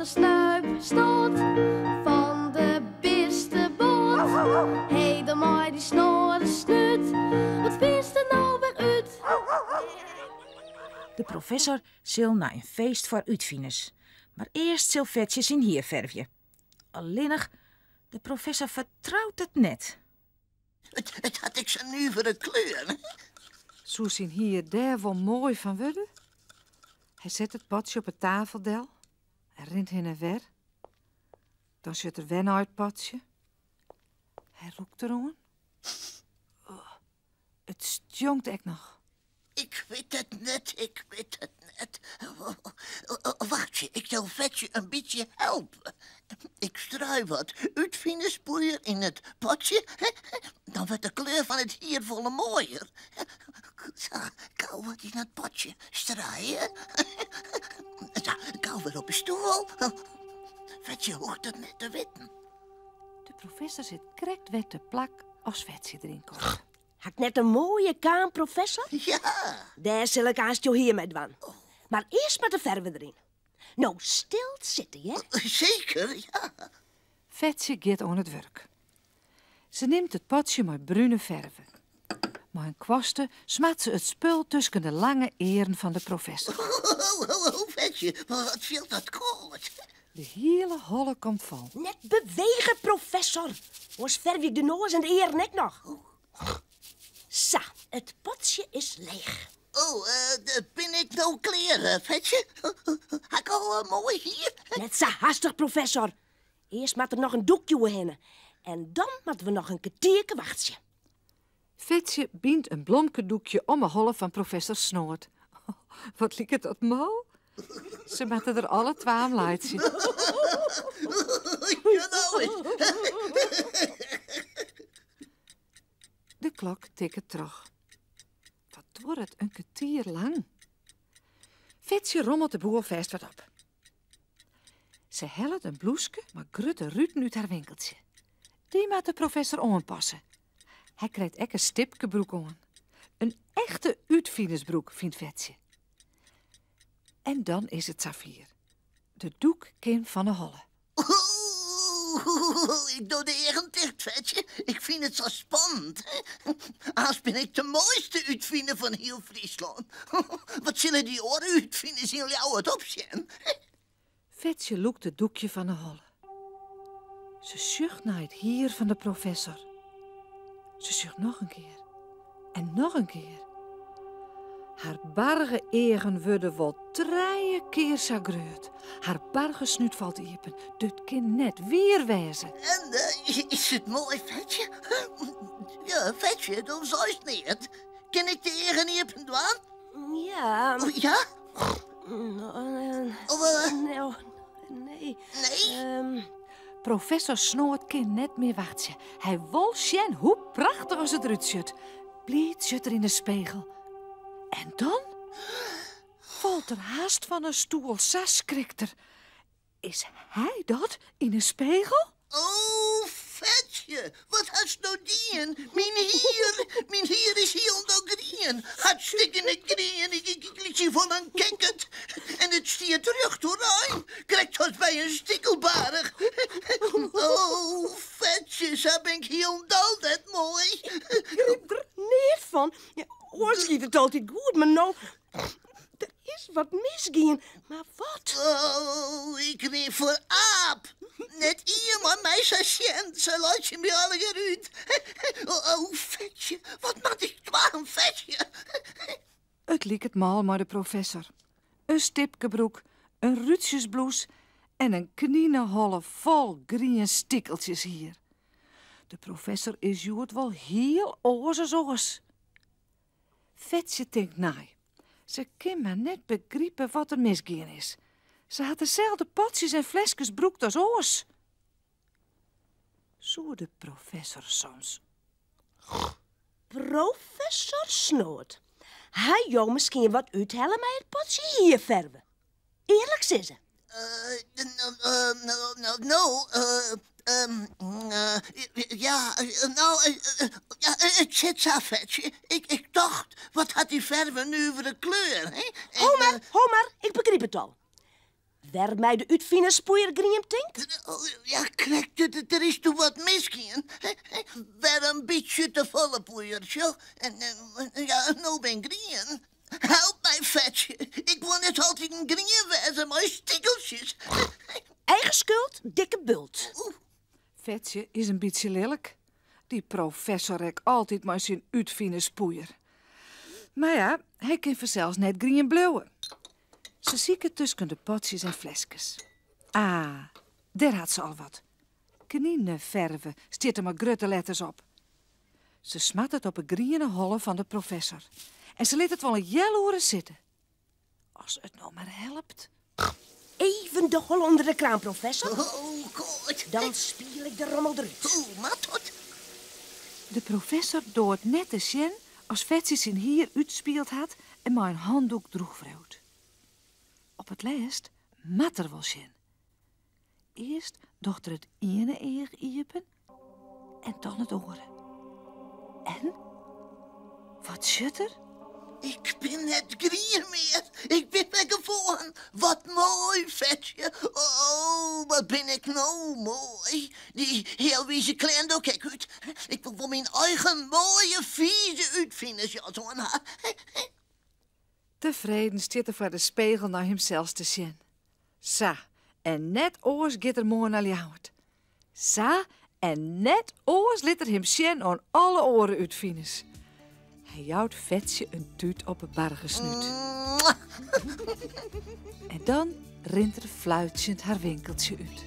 Professor Snuip Snot fan de bisteboat. Hé, dan mei dy snorre snút, wat fynst der no wer út? De professor sil nei in feest foar útfiners. Mar earst sil Fetsje syn hier fervje. Allinnich, de professor fertrout it net. It hat ek sa'n nuvere kleur. Soe syn hier dêr wol moai fan wurde? Hy set it potsje op 'e tafel del en rint hinne en wer. Dan sjocht er wer nei it potsje. Hy rûkt deroan. Oh, it stjonkt ek noch. Ik wit it net, ik wit it net. Wachtsje, ik sil Fetsje in bytsje helpe. Ik strui wat útfinerspoeier yn it potsje, dan wurdt de kleur fan it hier folle moaier. Sa, gau wat yn it potsje struie. Sa, gau wer op 'e stoel. Fetsje hoecht it net te witten. De professor sit krekt wer te plak as Fetsje deryn komt. Ha ik net in moaie kaam, professor? Ja. Dêr sil ik aanst jo hier mei dwaan. Mar earst moat de ferve deryn. No, stil sitte, hear. Seker, ja. Fetsje giet oan it wurk. Se nimt it potsje mei brune ferve. Mei in kwaste smart se it spul tusken de lange earen fan de professor. Ho, ho, ho, Fetsje, wat fielt dat kâld. De hiele holle komt fol. Net bewege, professor. Oars fervje ik de noas en de earen ek noch. Sa, it potsje is leech. Oh, bin ik no klear, Fetsje? Ha ik al moai hier? Net sa hastich, professor. Earst moat der noch in doekje oerhinne. En dan moatte we noch in kertierke wachtsje. Fetsje bynt in blomkedoekje om 'e holle fan professor Snoad. Wat liket dat mâl? Se moatte der alle twa om laitsje. Ja, no is. De klok tikket troch. Wat duorret in kertier lang? Fetsje rommelt de boel fêst wat op. Se hellet in bloeske mei grutte ruten út har winkeltsje. Dy moat de professor oanpasse. Hy krijt ek in stipkebroek oan. In echte útfinersbroek, fynt Fetsje. En dan is it safier. De doek kin fan 'e holle. Oeh, ik doch de eagen ticht, Fetsje. Ik fyn it sa spannend. Aanst bin ik de moaiste útfiner fan hiel Fryslân. Wat sille dy oare útfiners yn Ljouwert opsjen? Fetsje lûkt it doekje fan 'e holle. Se sjocht nei it hier fan de professor. Se sjocht noch in kear en noch in kear. Har barge eagen wurde wol trije kear sa grut. Har bargesnút falt iepen. Dit kin net wier wêze. En is it moai, Fetsje? Ja, Fetsje, do seist neat. Kin ik de eagen iepen dwaan? Ja. Oh, ja? No, nee. Nee? Professor Snoad kin net mear wachtsje. Hy wol sjen hoe prachtich as it derút sjocht. Bliid sjocht er yn de spegel. En dan falt er hast fan 'e stoel, sa skrikt er. Is hy dat yn 'e spegel? Oh, Fetsje, wat hast no dien? Myn hier, myn hier is hielendal grien. Hartstikkene grien, ik, ik, ik lykje wol in kikkert. En it stiet rjocht oerein, krekt as by in stikelbaarch. Oh, Fetsje, sa bin ik hielendal net moai. Ik begryp der neat fan. Oars giet it altyd goed, mar no... Der is wat misgien, mar wat? Oh, ik rin foar aap. Net ien mei my sa sjen, se laitsje my allegear út. Oh, Fetsje, wat moat ik dwaan, Fetsje? It liket mâl mei de professor. In stipkebroek, in rútsjesbloes en in knineholle fol grien stikeltsjes hier. De professor is hjoed wol hiel oars as oars. Fetsje tinkt nei. Se kin mar net begripe wat der misgien is. Se hat deselde potsjes en fleskes brûkt as oars. Soe de professor soms. Professor Snoad, ha jo miskien wat úthelle mei it potsje hierferve? Earlik sizze. No, ja, no, it sit sa, Fetsje. Ik tocht, wat hat dy ferve in nuvere kleur, hè? Ho mar, ho mar, ik begryp it al. Wer mei de útfinerspoeier grien tinkt? Ja, krekt, der is doe wat misgien. Wer in bytsje te folle poeier, sjoch. En ja, no bin ik grien. Help my, Fetsje. Ik wol net altiten grien wêze mei stikeltsjes. Eigen skuld, dikke bult. Fetsje is in bytsje lilk. Dy professor ek altyd mei syn útfinerspoeier. Mar ja, hy kin fansels net grien bliuwe. Se siket tusken de potsjes en fleskes. Ah, dêr hat se al wat. Knineferve stiet der mei grutte letters op. Se smart it op 'e griene holle fan de professor. En se lit it wol in healoere sitte. As it no mar helpt. Even de holle ûnder de kraan, professor. Oh, God. Dan spiel ik de rommel derút. Hoe moat dat? De professor doart net te sjen as Fetsje syn hier útspield hat en mei in handoek drûchwriuwt. Op it lêst moat er wol sjen. Earst docht er it iene each iepen en dan it oare. En wat sjocht er? Ik bin net grien mear. Ik bin wer gewoan. Wat moai, Fetsje. Oh, wat bin ik no moai. Dy healwize klean doch ik ek út. Ik wol wol myn eigen moaie fize útfinersjas oan ha. Tefreden stiet er foar de spegel nei himsels te sjen. Sa, en net oars giet er moarn nei Ljouwert. Sa, en net oars lit er him sjen oan alle oare útfiners. Hy jout Fetsje in tút op 'e bargesnút. En dan rint er fluitsjend har winkeltsje út.